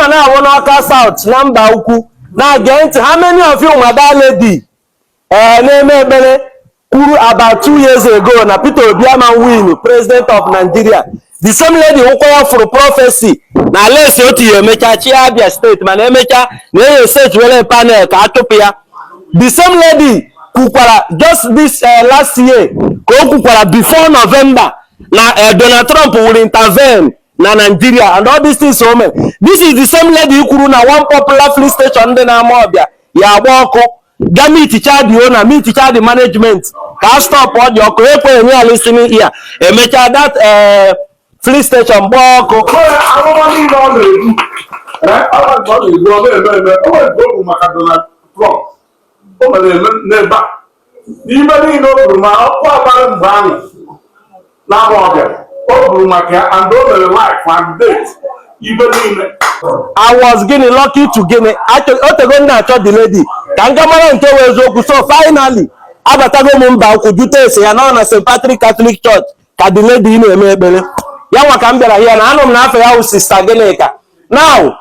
nọ na-awụ n'Ọka South na mba ukwu na-ege ntị. How many of you ma that lady ee na-eme ekpere kwuru about 2 years ago na Peter Obi ama win president of Nigeria? The same lady ụkwa ya fụrụ prophecy na Alex Otti ya emecha chi Abia Steeti, mana emecha na enye steeti were panel ka a chụpụ ya. The same lady kwukwara just this last year ka o kwukwara before November na Donald Trump will intervene na Nigeria and all these things o mere. This is the same lady kwuru na one popular filling station dị n'ama ọbịa ya agba ọkụ, ga meeticha the owner, meeticha the management ka a stop ọ dị ọkụ. Ekweghị enye ya listening ear. Emechaa that filling station gbaa ọkụ. Amụma niile ọ na-ebu, ọ na-ebu, ọ na-eme eme. O nwere nke o kwuru maka Donald Trump, o mere eme n'ebe a. N'ime niile o kwuru, ma ọkụ abalị mgbe ahụ na-ama ọbịa, o kwuru maka ya and o mere life and date ibe niile. I was gịnị lucky to gịnị otego m na-achọ the lady ka m ga mara nke wee eziokwu. So finally abatago m mba ukwu, jute ese ya nọ na St. Patrick Catholic Church ka the lady na-eme ekpere ya nwa ka m bịara here na anụ m na afọ ya wụ Sister Gịnịka. Now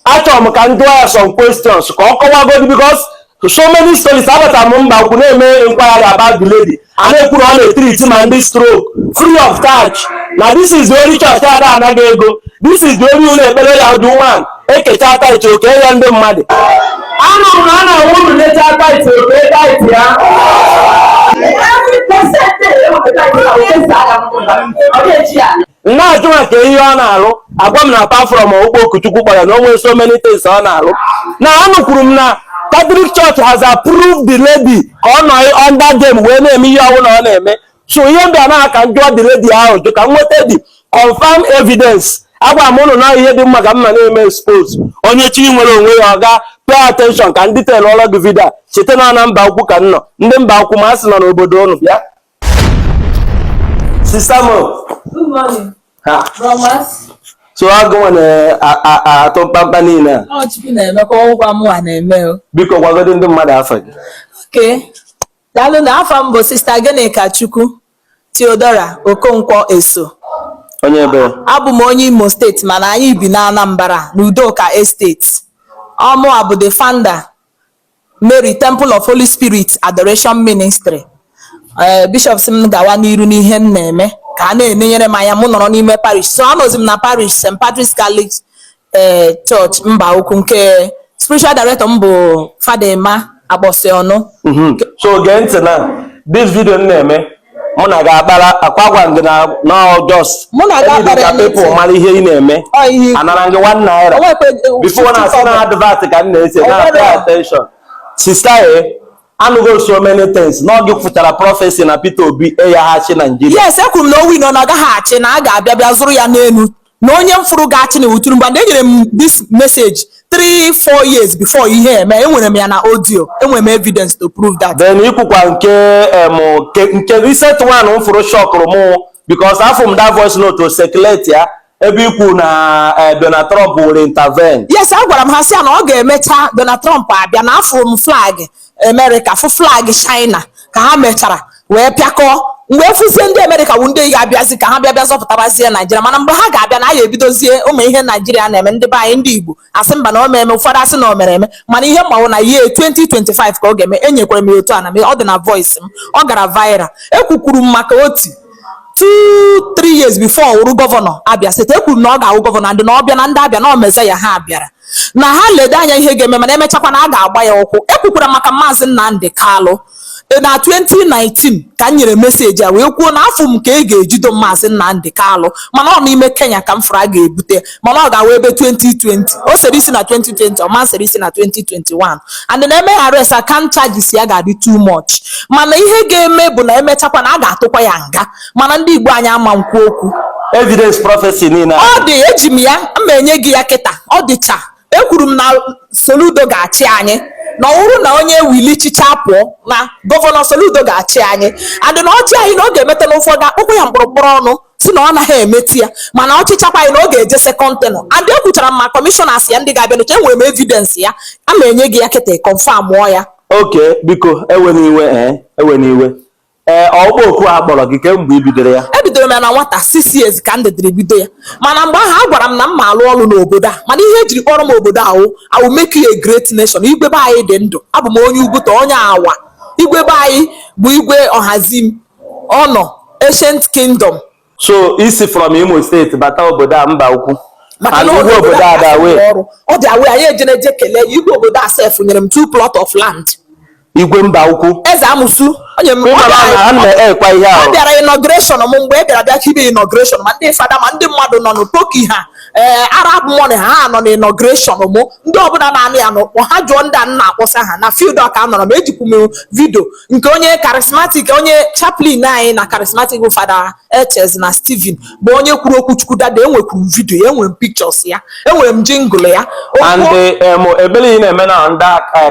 achọrọ m ka m jụọ ya some questions ka ọ kọwagodi, because so many stories. Abatara m mba ukwu na-eme inquiry about the lady, a na-ekwu na ọ na-etreat ma ndị stroke free of charge, na this is the only church ada anaghị ego, this is the only ụlọ ekpere ya dị one ekecha tithe oke ya ndị mmadụ. Anụ m na a na-enwe unu lecha tithe oke tithe ya. Every percentage ewepụta ihe na okesa ya, ọ ga-eji ya. Na-ajụ maka ihe ọ na-alụ, agwa m na apart from okpo Okuchukwu kpọrọ na o nwere so many things ọ na-alụ. Na anụkwuru m na Catholic Church has approved the lady ka ọ nọ under them wee na-eme ihe ọbụla ọ na-eme. So ihe m bịa na ka m jụọ the lady ahụ jụ ka m nweta the confirm evidence. Agwara m ụnụ na ihe dị mma ka m ma na-eme expose onye chi nwere onwe ya. Ọ ga pay attention ka ndị tel ọlọ gị video a. Cheta na mba ukwu ka m nọ. Ndị mba ukwu ma a sị nọ n'obodo ụnụ bịa. Sister m. Good morning. Ha. Bromas. So agụnwa na-atụ mkpamkpa niile a? Ọ Chukwu na-emekwa, ọgwụgwa mụnwa na-eme o. Biko gwagodi ndị mmadụ afọ gị. Okay. Daalụ. Na afọ m bụ Sister Gịnịka Chukwu Theodora Okonkwo Eso. Onye ebe? Abụ m onye Imo Steeti, mana anyị bi na Anambra n'Udoka Estate. Ọmụa bụ the founder Mary Temple of Holy Spirit Adoration Ministry. Ee, bishop sị m gawa n'iru n'ihe m na-eme ka a na-enenyere m anya. Mụ nọrọ n'ime parish, so anọzi m na parish St. Patrick's Catholic ee Church mba ukwu, nke spiritual director m bụ Fada Emma Akpọsiọnụ. So gee ntị na this video m na-eme, mụ na ga-akpara akwa gwa gị na no just Mụ na gị akpara ka anything. people mara ihe ị na-eme. Ọ ihe ikwu. Anara gị ₦1 O nwekwe- before na asị na advert ka m na-ese na O nwere- pay attention, sister. E anụgo so many things na ọ gị fụchara prophecy na Peter Obi eyaghachi Nigeria. Yes, ekwuru m na o win na ọ gaghị achị, na a ga-abịa bịa zụrụ ya n'elu, na onye m fụrụ ga-achị na wuturu mgbe enyere m this message 3-4 years before ihe eme. Enwere m ya na audio, enwere m evidence to prove that. Then ikwukwa nke em, nke recent one m fụrụ shockụrụ mụ, because afọ m that voice note o circulate ya ebe ikwu na Donald Trump will intervene. Yes, agwara m ha sị ya na ọ ga-emecha Donald Trump abịa, na afụrụ m flag America, fụ flag China ka ha mechara wee pịakọọ. Mgbe fụzie ndị America wụ ndị ga-abịazi ka ha bịa bịa zọpụtabazie Naijiria, mana mgbe ha ga-abịa na a ga-ebidozie ụmụ ihe Naijiria na-eme. Ndị be anyị, ndị Igbo asị mba na o mee eme, ụfọdụ asị na o mere eme, mana ihe mgbanwe na ye 2025 ka ọ ga-eme. Enyekwara m ya otu a na ọ dị na voice m, ọ gara viral. Ekwukwuru m maka Otti 2-3 years before wụrụ gọvanọ Abia Steeti. Ekwuru na ọ ga-awụ gọvanọ ndị na ọbịa na ndị Abịa na omeza ya ha bịara na ha ledo anya ihe ga-eme, mana emechakwa na a ga-agba ya ụkwụ. Ekwukwara maka Maazị Nnamdi Kalụ na 2019 ka m nyere message a wee kwuo na afọ m ka e ga-ejido Maazị Nnamdi Kalụ, mana ọ n'ime Kenya ka m fụrụ a ga-ebute, mana ọ ga-awa ebe 2020 o sere isi na 2020, ọ ma sere isi na 2021, and na eme arrest, account charges ya ga-adị too much. Mana ihe ga-eme bụ na emechakwa na a ga-atụkwa ya nga, mana ndị Igbo anyị ama nkwu okwu. Evidence prophecy niile a. Ọ dị, eji m ya m enye gị ya kịta. Ọ dịcha. Ekwuru m na Soludo ga-achị anyị, na ọ bụrụ na onye wili chicha pụọ, na gọvanọ Soludo ga-achị anyị, and na ọchị anyị na ọ ga-emete na ụfọdụ akpụkpọ ya mkpụrụmkpụrụ ọnụ si na ọ naghị emeti ya, mana ọchịchakwa anyị na ọ ga-eje second tenure. And ekwuchara m ma commissioners ya ndị ga-abịa n'oche. Enwere m evidence ya, a ma enye gị ya kịta, confirm mụọ ya. Okay, biko ewe n'iwe, ee, ewe n'iwe. Ee, ọkpọ oku a kpọrọ gị kemgbe i bidoro ya? Ebidoro m ya na nwata, 6 years ka m dịdịrị bido ya. Mana mgbe ahụ a gwara m na m ma alụ ọrụ n'obodo a, mana ihe ejiri kpọrọ m obodo ahụ, I will make you a great nation. Igwe be anyị dị ndụ. Abụ m onye Ugwuta, onye Awa. Igwe be anyị bụ Igwe Ọhazim, ọ nọ Ancient Kingdom. So isi from Imo State bata obodo a, mba ukwu. Maka And na igwe obodo a dị away. Ọrụ ọ dị away. Anyị ejene eje kelee ya. Igwe obodo a sef nyere m two plot of land. Igwe mba ukwu? Eze Amusu onye m. Ịma na a na-ekwa ihe Ọ ahụ. bịara inauguration m. Mgbe e bịara bịa kibe inauguration, ma ndị fada ma ndị mmadụ nọ n'Utoki ha, ee, Arab money ha nọ na inauguration m. Ndị ọbụla na-anụ ya n'ụkpọ ha jụọ ndị a m na-akpọsa ha na field ọka nọrọ m. Ejikwu m video nke onye charismatic, onye chaplain anyị na charismatic bụ Fada Eches na Steven, bụ onye kwuru okwu Chukwu dada. Enwekwuru m video ya, enwere m pictures ya, enwere m jingle ya. And ebele ị na-eme na ndị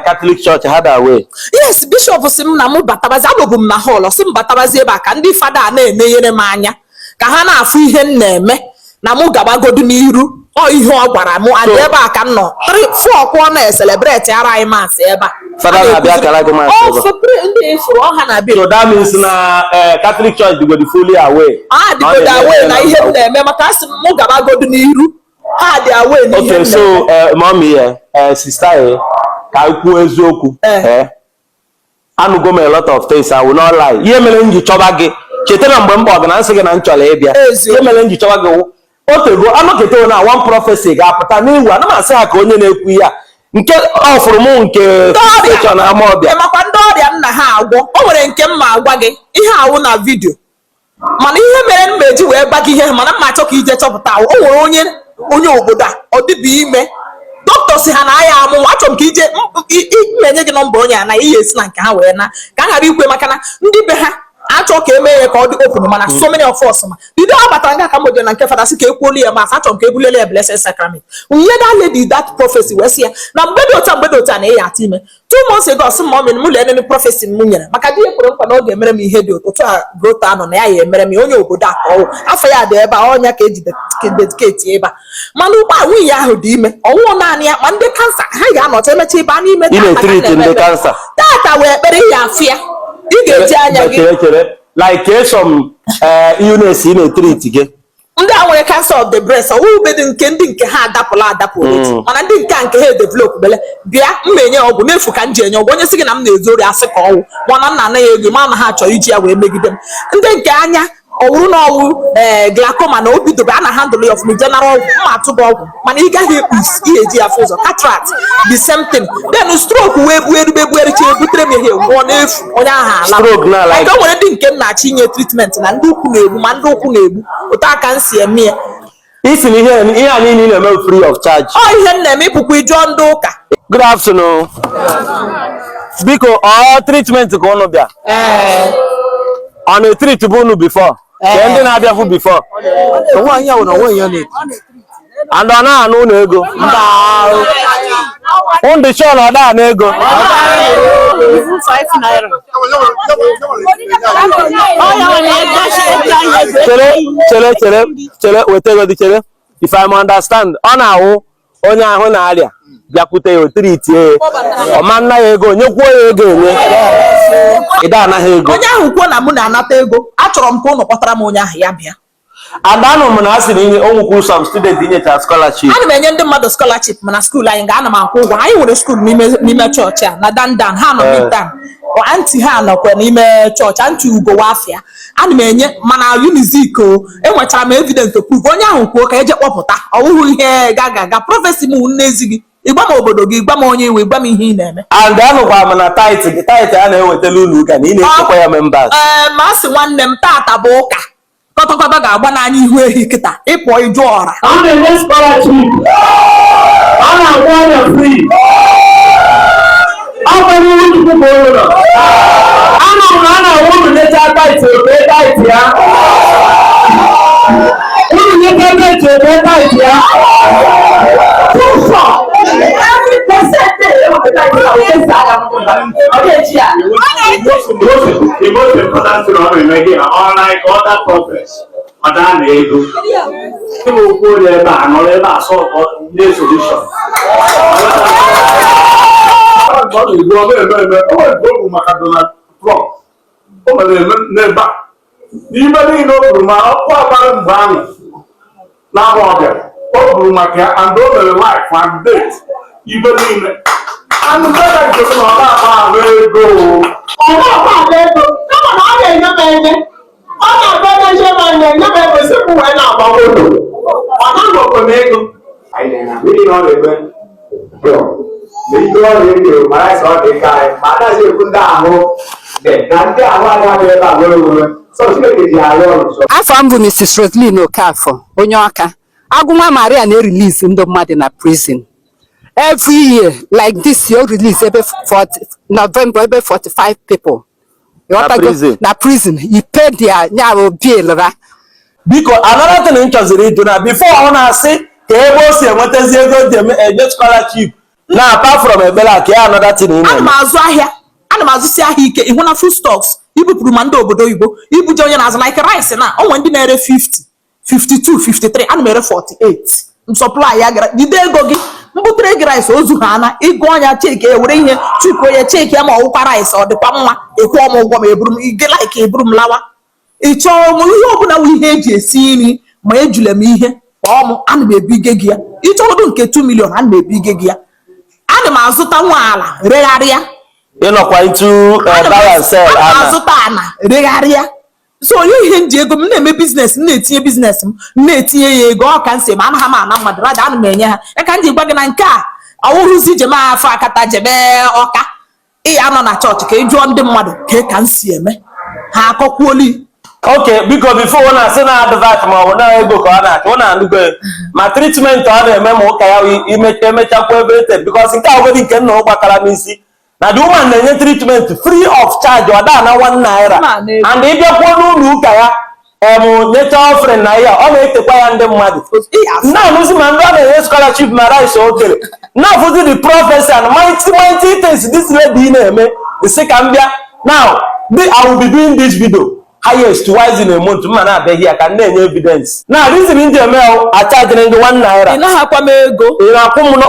Catholic Church ha dị away? Yes, bishop si m na mụ batabazi. Anọbụ m na hall, si m batabazi ebe a ka ndị fada a na-emenyere m anya, ka ha na-afụ ihe m na-eme, na mụ gabagodu n'iru. Ọ ihe ọ gwara mụ. And ebe a ka m nọ three four kwụọ na-ecelebrate ara anyị mass ebe a. Fada na-abịa akara gị mass ebe a? Ndị ifuru ọha na-abịa. So that means na Catholic Church dịgodi fully aware. Ha dịgodo aware na ihe m na-eme, maka asị m mụ gabagodu n'iru. Ha dị aware na ihe Okay. m So na-eme. Mommy, sister, ka m kwuo eziokwu. Anụgo m a lot of things, I will not lie. Ihe mere m ji chọba gị, cheta na mgbe m kpọrọ gị na nsị gị na m chọrọ ịbịa. Eziokwu. Ihe mere m ji chọba gị wụ, otego anọketa na one prophecy ga-apụta n'iwu. Ana m asị ha ka onye na-ekwu ihe a nke ọfụrụ mụ nke Ndị ọrịa. station Amawbia. Ị makwa ndị ọrịa nna ha agwọ. O nwere nke m ma agwa gị ihe awụ na video, mana ihe mere m eji wee gwa gị ihe, mana m ma achọ ka ije chọpụta awụ. O nwere onye obodo a ọ dịbụ ime, dọkịta si ha na aya amụ nwa. Achọrọ m ka ije m enye gị nọmba onye a na ihe esi na nke ha wee na ka a ghara ikwe, maka na ndị be ha achọ ka eme ya ka ọ dị open. Mana so many of us ma bido ọ batara nga ka m jere na nke fada sị ka ekwuolu ya mass. Achọrọ m ka ebulele ya Blessed Sacrament, nye that lady that prophecy, wee sị ya na mgbe dị otu a, mgbe dị otu a, na ịya atụ ime. 2 months ago, sị m mummy, m lee nene prophecy m nyere, maka di ya kwere nkwa na ọ ga-emere m ihe dị otu a. Grotto anọ na ya ya emere m ya. Onye obodo a ka ọwụ, afọ ya dị ebe a, ọnya ka eji dedicate ebe a. Mana ugbu a nwunye ahụ dị ime. Ọwụwụ naanị ya, ma ndị cancer ha ga-anọcha emecha ebe a n'ime. Ị Tata ka na-etreat m na-eme ndị ekpere. cancer? Tata wee ekpere ya afụ ya, ị ga-eji anya gị. Chere, chere, like some illness ị na-etreat gị? Ndị a nwere cancer of the breast, ọwụwụ dị nke ndị nke ha adapụla adapụ already. Mana ndị nke a nke ha edevelop bele bịa, m enye ọgwụ n'efu ka m ji enye ọgwụ. Onye sị gị na m na-ezu ori, asị ka ọwụ, mana m na-ana ya ego, ma na ha chọrọ iji ya wee megide m. Ndị nke anya ọwụrụ na ọwụ ee glaucoma na obidobe a na handle ya ọfụma, ije nara ọgwụ, mma atụ gị ọgwụ, mana ị gaghị ekpu isi, ị ga-eji ya fụ ụzọ. Cataract, the same thing. Then stroke wee buo erube buericha ebutere m ihe nwụọ n'efu, onye ahụ ala. Stroke na like- Like, o nwere ndị nke m na-achọ inye treatment na ndị ụkwụ na-egbu, ma ndị ụkwụ na-egbu otu aka m si eme ya. Isi na ihe a niile ị na-eme bụ free of charge? Ọ ihe m na-eme. Ịpụkwa ịjụọ ndị ụka. Good afternoon. Biko, ọ treatment ka unu bịa? Ọ na-etreat bụ unu before? Ka ndị na-abịa fụ before? Onwe ya na onwe ya na And ọ na-anụ unu ego? Unu dị sure na ọ da anụ ego? ₦5. Chere, chere, chere, chere, weta ego dị. Chere, if I understand, ọ na-awụ onye ahụ na-arịa bịakwute ya, o treatie ya, ọ ma nna ya ego, nyekwuo ya ego, enye ịda anaghị ego? Onye ahụ kwuo na mụ na-anata ego, achọrọ m ka ụnụ kpọtara m onye ahụ ya bịa. Adanụ m na a sị na inye o nwekwu some student inyecha scholarship. Ana m enye ndị mmadụ scholarship, mana school anyị ga ana m akwụ ụgwọ. Anyị nwere school n'ime chọọchị a na Dandan ha nọ. Midtown aunty ha nọkwa n'ime chọọchị, Aunty Ugo Wafia. Ana m enye mana Unizik o enwechara m evidence to prove. Onye ahụ kwuo ka eje kpọpụta. Ọ wụghị ihe ga aga prophecy m nnezi gị, ịgwa m obodo gị, ịgwa m onye iwe, ịgwa m ihe ị na-eme. And anụkwa m na tithe gị, tithe a na-ewetala ụlọ ụka, na ị na-echekwa ya members. Ee, ma sị nwanne m, tata bụ ụka kọtọkọtọ ga-agba n'anya ihu ehi kịta ịpụọ ịjụ ọra. A na-enye scholarship, a na-agwọ ọrịa free. Ọ bụ n'ihu Chukwu ka ụlọ nọ. Anọ m na a na-awụ unu nyechaa tithe, obe tithe ya. Unu nyechaa tithe, obe tithe ya. Ụzọ every percentage ewepụta nke na okesa ya, ọ ga-eji ya. The most important thing ọ na-eme gị, unlike other prophets, ọ daa na ego. Ịmụ okwu onye ebe a nọrọ ebe a sọ ndị solution. Ọ na-egbu, ọ na-eme eme. O nwere nke o kwuru maka Donald Trump. O mere eme n'ebe a. N'ibe niile o buru ma ọkụ abalị mgbe ahụ na-ama ọbịa o buru maka ya, and o mere life and date ibe niile and mbeda nke m na ọ na-akpa ahụ ego. Ọ na-akpa akpa ego, kama na ọ na-enye m enye. Ọ na-abịa enyezie m anya, enye m ego, si m wee na-agba moto. Ọ na-agbakọ m ego. Anyị na mmiri na ọ na-eme bro na ihe ọ na-eme mara sọ ọ dị ka anyị ma anaghị ekwu ndị ahụ dị na ndị ahụ agaghị ebe a nwere onwe sọ Chineke ji arụ ọrụ sọ. Afọ m bụ Mrs. Roslyn Okafor, onye Ọka. Agụnwa Maria na-erelease ndị mmadụ na prison every year. Like this year, o release ebe 40, November, ebe 45 people. Ịghọtago? Prison? Na prison. He paid their nya bill ra. Biko, another thing m chọziri ịjụ na before ọ na-asị ka ebe o si enwetazi ego ji eme enye scholarship na apart from ekpere a, ka ya another thing ị Ana m na-eme? azụ ahịa, ana m azụsi ahịa ike. Ịhụ na foodstuffs ibupụrụ ma ndị obodo oyibo ibuje onye na-azụ like rice na onwe ndị na-ere 50, 52, 53, ana m ere 48. M supply ya gara jide ego gị, mbutere gị rice ozu ha ana ịgụ ọnya check ya, were ihe chukwuo ya, check ya ma ọwụkwa rice ọ dịkwa mma. Ịkwụọ m ụgwọ ma eburu m ige like eburu m lawa. Ị chọọ m ihe ọbụla wụ ihe eji esi nri, ma ejule m ihe, kpọọ m, ana m ebige gị ya. Ị chọrọdụ nke 2 million, ana m ebige gị ya. Ana m azụta nwa ala regharịa. Ịnọkwa into buy and sell? Ana m Ana azụta ana regharịa. So onye ihe m ji ego m na-eme business, m na-etinye business, m na-etinye ya ego. Ọ ka m si ma anaghị m ana mmadụ rada, ana m enye ha ya. Ka m ji gwa gị na nke a ọwụrụzi jem afọ akata jebe Ọka ị ya nọ na chọọchị ka ị jụọ ndị mmadụ ka m si eme, ha akọkwuoli. Ok, biko, before ọ na-asị na advert ma ọ bụ na ego ka ọ na-achọ, ọ na-anụgo ya. Ma treatment ọ na-eme ma ụka ya emechakwa everything, because nke a ogodi nke nna ụgbakara n'isi na the woman na-enye treatment free of charge, ọ daa na ₦1. Ma na-ego. And ịbịakwuo n'ụlọ ụka ya em nyecha offering na ihe ọ na-etekwa ya ndị mmadụ na-anụzi, ma ndị ọ na-enye scholarship, ma rice o kere na-afụzi the prophecy and mighty mighty things this lady na-eme. Nsị ka m bịa now, I will be doing this video highest twice in a month. Mma na-abịa here ka m na-enye evidence na reason m ji eme achajiri gị ₦1. Ị naghị akwa m ego. Ị na-akwụ m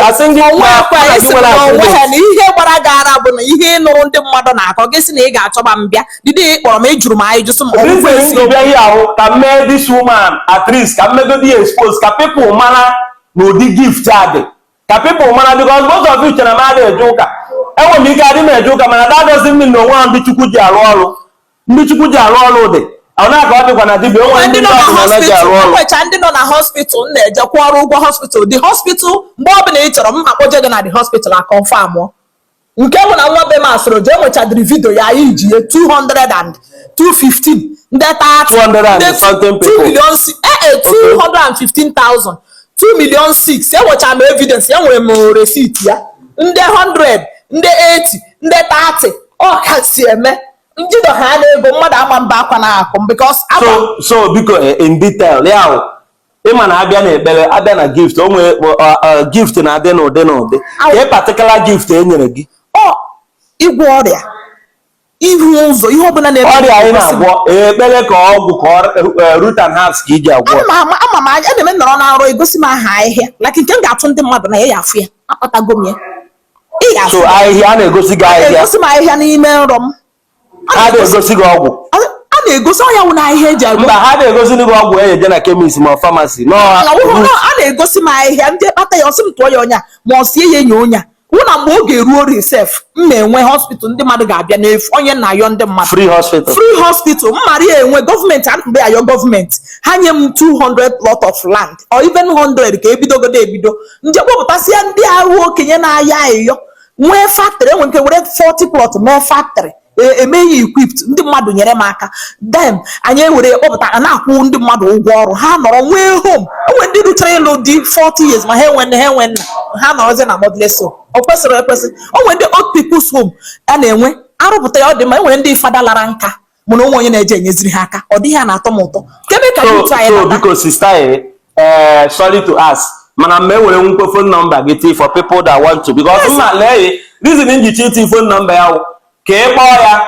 asị gị onwe na akwa na gị esi m nwere na onwe ha agreement. na ihe gbara gị ara bụ na ihe ị nụrụ ndị mmadụ na-akọ gị sị na ị ga-achọba m bịa dịdị ị kpọrọ m, ị jụrụ m anyị jụsị m ọgwụgwọ Reason m esi. ji bịa here ahụ ka m mee this woman at least, ka m megodi ya expose, ka people mara na ụdị gift a dị, ka people mara, because most of you chere m adịghị eje ụka. Enwere m ike adị m eje ụka, mana that doesn't mean na onwe ha ndị Chukwu ji arụ ọrụ. Ndị Chukwu ji arụ ọrụ dị ọ na ka ọ dịkwa na dibịa onwe ndị ndị nọ na ọdịnala ji hospital arụ ọrụ. Enwecha ndị nọ na hospital m na-eje kwụọ ọrụ ụgwọ hospital, the hospital. Mgbe ọbụla ị chọrọ m akpọje gị na the hospital a confirm nke bụ na nwa be m asụrụ jee nwechadịrị video ya. Anyị ji ya 200 and 215, ndị 30, 200 and ndị something 2 people. million 215,000, 2 million 6. Enwechara m evidence, enwere m receipt ya. Ndị 100, ndị 80, ndị 30. Ọ ka si eme njido ha na ego mmadụ ama mba akwa na akụ because So so biko, in detail ya hụ, ịma na abịa na ekpere, abịa na gift, o nwere gift na-adị n'ụdị n'ụdị. Ka particular gift e nyere gị? Ọ ịgwọ ọrịa, ihu ụzọ, ihe ọbụla na-eme. Ọrịa anyị na-agwọ ekpere ka ọgwụ ka root and herbs ka iji agwọ? Ana m ama, ama m anya na-eme nọrọ na nrọ egosi m aha ahịhịa, like nke m ga-atụ ndị mmadụ na ya ya afụ ya, akpatago m ya, ị ga-afụ So ya. Ahịhịa a na-egosi gị A ahịhịa? na-egosi m ahịhịa n'ime nrọ m. Ha na-egosi gị ọgwụ? A na-egosi ọnya wụ na ahịhịa eji agwọ. Mba, ha na-egosi gị ọgwụ eje na chemist ma pharmacy nọ? Na wụhụ na a na-egosi m ahịhịa ndị kpata ya, ọsị m tụọ ya ọnya ma ọ sie ya enyi onye a wụ na mgbe oge eruo resef m na-enwe hospital, ndị mmadụ ga-abịa n'efu, onye na-ayọ ndị mmadụ. Free hospital? Free hospital mmara ya enwe. Gọọmenti, ana mgbe ayọ gọọmenti ha nye m 200 plot of land or even 100 ka ebidogodo ebido nje kpọpụtasịa ndị ahụ okenye na-ayọ ayịyọ, nwee factory, enwe nke were 40 plot mee factory, eme ya equipped, ndị mmadụ nyere m aka, then anyị ewere kpọpụta a na-akwụ ndị mmadụ ụgwọ ọrụ, ha nọrọ nwee home. Enwe ndị rutere ịlụ dị 40 years ma ha enwe nne, ha enwe nna, ha nọrọzi na motherless home. Ọ kwesịrị ekwesị. O nwere ndị old people's home a na-enwe arụpụta ya, ọ dị mma. Enwere ndị fada lara nka mana onwe onye na-eje enyeziri ha aka, ọ dịghị a na-atọ m ụtọ kebe ka So youth anyị so lata. Biko, sister, sorry to ask, mana mgbe enwere nwukwe phone number gị tii for people that want to, because mma lee reason m ji chi tii phone number ya wụ ka ị kpọọ ya.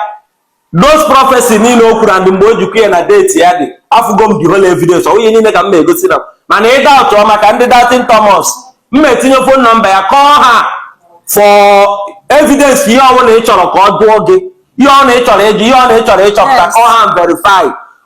Those prophecy niile o kwuru and mgbe o jikwa ya na date ya dị, afụgo m the whole evidence. Ọ ihe niile ka m na-egosi na mana ịda ụtọ maka ndị doubting Thomas, m etinye phone number ya, kọọ ha for evidence. Ihe ọbụla ị chọrọ ka ọ jụọ gị, Ihe ọ na ị chọrọ ịjụ, ihe ọ na ị chọrọ ịchọpụta, call her and verify.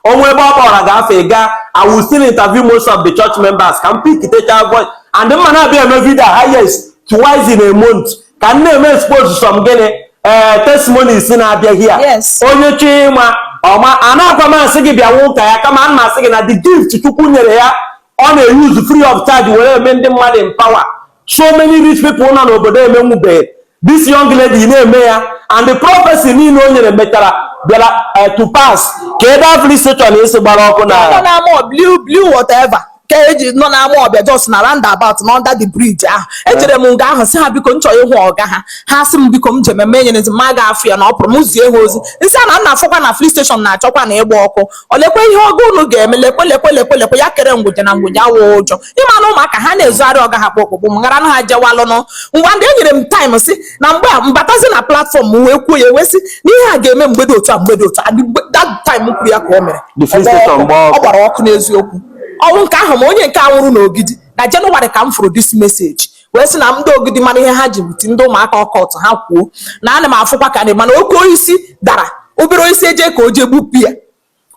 Onwe ebe ọ kpọrọ ga-afe ga. I will still interview most of the church members ka m pick techa voice and mma na-abịa eme video highest twice in a month, ka m na-eme expose some gịnị, ee, testimonies na-abịa here. Onye chọọ ịma ọma, a na-akwa m asị gị bịa nwa ụka ya, kama ana m asị gị na the gift Chukwu nyere ya, ọ na-use free of charge were eme ndị mmadụ empower. So many rich people nọ n'obodo emenwubeghị this young lady na-eme ya, and the prophecy niile o nyere mechara bịara to pass. Ka ebe filling station isi gbara ọkụ Nọ na n'ama blue blue whatever ka eji nọ n'ama ọbịa, just na roundabout na under the bridge ahụ. Ejere m nga ahụ, sị ha biko, m chọrọ ịhụ ọga ha. Ha sị m biko, m jem eme enyere m ga afụ ya na ọ pụrụ. M zie ha ozi, nsị a na nna afụkwa na filling station na-achọkwa na ịgba ọkụ. Ọ lekwe ihe ọgụ unu ga-eme, lekwe lekwe lekwe lekwe ya kere ngwụja na ngwụja awụ ụjọ. Ịma na ụmụaka ha na-ezogharị ọga ha kpọkpọkpọ m ghara na ha jewalụnụ ngwa. Ndị enyere m time si na mgbe a mbatazi na platform m wee kwuo ya, wee sị na ihe a ga-eme mgbe dị otu a, mgbe dị otu a. That time m kwuru ya ka o mere. The filling station gbaa ọkụ. Ọ gbara ọkụ n'eziokwu. Ọnwụ nke ahụ, ma onye nke a nwụrụ n'Ogidi na Jenụwarị ka m fụrụ this message, wee sị na ndị Ogidi mara ihe ha ji wute ndị ụmụaka ọkọt. Ha kwuo na ana m afụkwa ka na mana oke osisi dara, obere osisi eje ka o jee gbupụ ya,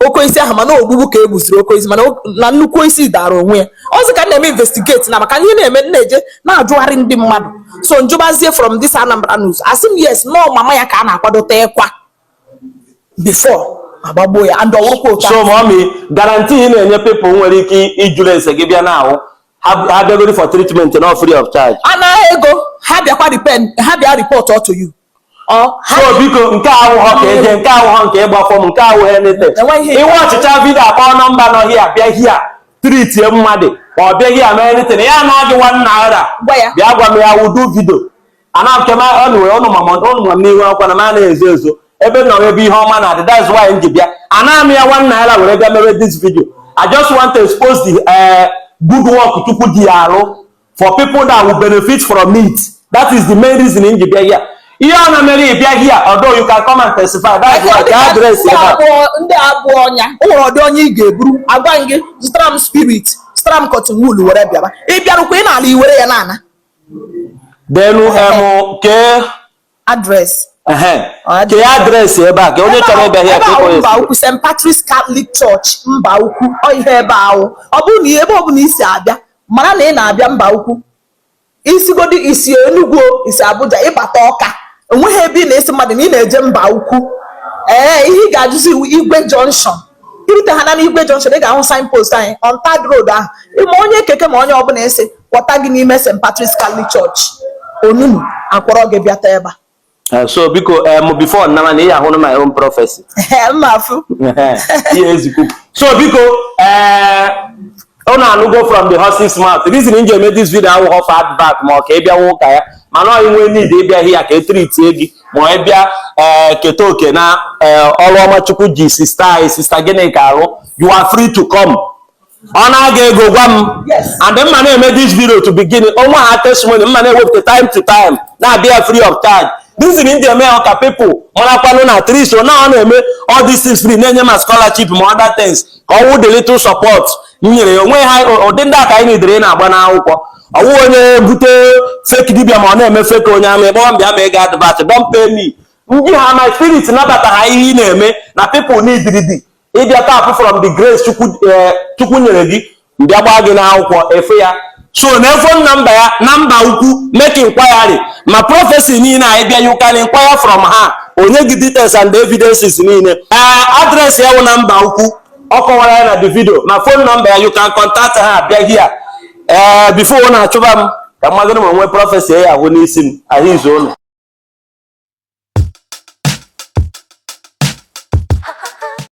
oke osisi ahụ, mana ogbugbu ka e gbuziri oke osisi, mana na nnukwu osisi dara onwe ya. Ọzọ ka m na-eme investigate na maka ihe na-eme, m na-eje na-ajụgharị ndị mmadụ. So njụbazie from this Anambra news, asị m yes, nọọ mama ya ka a na-akwadote ịkwa before agbagbuo ya, and ọwụrụkwa otu. So mommy, guarantee ị na-enye people nwere ike ijụrụ ese gị bịa na ahụ ha bịagori for treatment, no free of charge? Anaghị ego. Ha bịakwa repent, ha bịa report to you ọ ha. So biko, nke awụghọ ka eje, nke awụghọ nke ịgba form, nke awụghọ anything. Enweghị ihe. Iwe ọchịcha video, akpọ nọmba nọ hia, bịa hia treatie mmadụ, ma ọ bịa hia mee anything ya na-agị ₦1. Gwa ya. Bịa gwa m ya, wudu video ana nke ma ọnụ ọnụ ma ọnụ ma m n'ihu akwụkwọ na m anaghị ezo ezo ebe nọ ebe ihe ọma na-adị. That's why m ji bịa ana m ya ₦1 were bịa mere this video. I just want to expose the good work Chukwu ji ya arụ for people that will benefit from it. That is the main reason m ji bịa here. Ihe ọ na mere ị bịa here, although you can come and testify, that's why ka address Ndị ebe a. abụọ, ndị abụọ ọnya o nwere ọdị onye ị ga-eburu agwa m gị, zụtara m spirit, zụtara m cotton wool were bịaba. Ị bịarukwa ị na-ala iwere ya na-ana. Then ke Address? Ehe, ke address ebe a ka onye chọrọ ịbịa here Ebe ka ahụ ịkpọ Mba ya. Ukwu, St. Patrick's Catholic Church, Mba Ukwu. Ọ ihe ebe ahụ, ọ bụrụ na ebe ọbụla isi abịa, mara na ị na-abịa Mba Ukwu. Isigodi isi Enugu o, isi Abuja, ịbata Ọka, enweghị ebe ị na-esi mmadụ na ị na-eje Mba Ukwu. Ee, ihe ị ga-ajụzi iwu Igwe Junction. Irute ha na Igwe Junction, ị ga-ahụ signpost anyị on third road ahụ. Ma onye keke ma onye ọbụla esi kwọta gị n'ime St. Patrick's Catholic Church, onunu akpọrọ gị bịata ebe a. So biko, before nnama na ihe ahụrụ my own prophecy. Mma afụ. Ihe ezikwu. So biko, unu anụgo from the horse's mouth. Reason m ji eme this video awụghọ for advert ma ọ ka ị bịa ụka ya, mana ọ inwe need ịbịa here ka e treatie gị, ma ọ ịbịa ee keta oke na ee ọrụ ọma Chukwu ji sister anyị, Sister gịnị ka arụ, you are free to come. Ọ na-aga ego, gwa m. And mma na-eme this video to begin onwe ha testimony, mma na-ewepụta time to time na-abịa free of charge. Reason m ji eme ya ka people marakwanụ na at least na ọ na-eme all these things free, na-enye ma scholarship ma other things, ka ọ wụ the little support m nyere ya onwe ha. Ụdị ndị a ka anyị nidere ị na-agba n'akwụkwọ. Ọwụ onye bute fake dibia ma ọ na-eme fake onye ama ịkpọọ m bịa ma ị ga advert. Don't pay me. Ndị ha my spirit nabata ha ihe ị na-eme na people need dị ịbịa tap from the grace Chukwu, Chukwu nyere gị, mbịa gbaa gị n'akwụkwọ efe ya. So na phone number ya na Mba Ukwu, make inquiry ma prophecy niile a ịbịa, you can inquire from her, onye gị details and evidences niile. Ee, address ya wụ na Mba Ukwu, ọ kọwara ya na the video, ma phone number ya, you can contact her. Bịa here ee before ọ na-achụba m ka mmadụ ma nwee prophecy ya ahụ n'isi m ahụ izu ụlọ.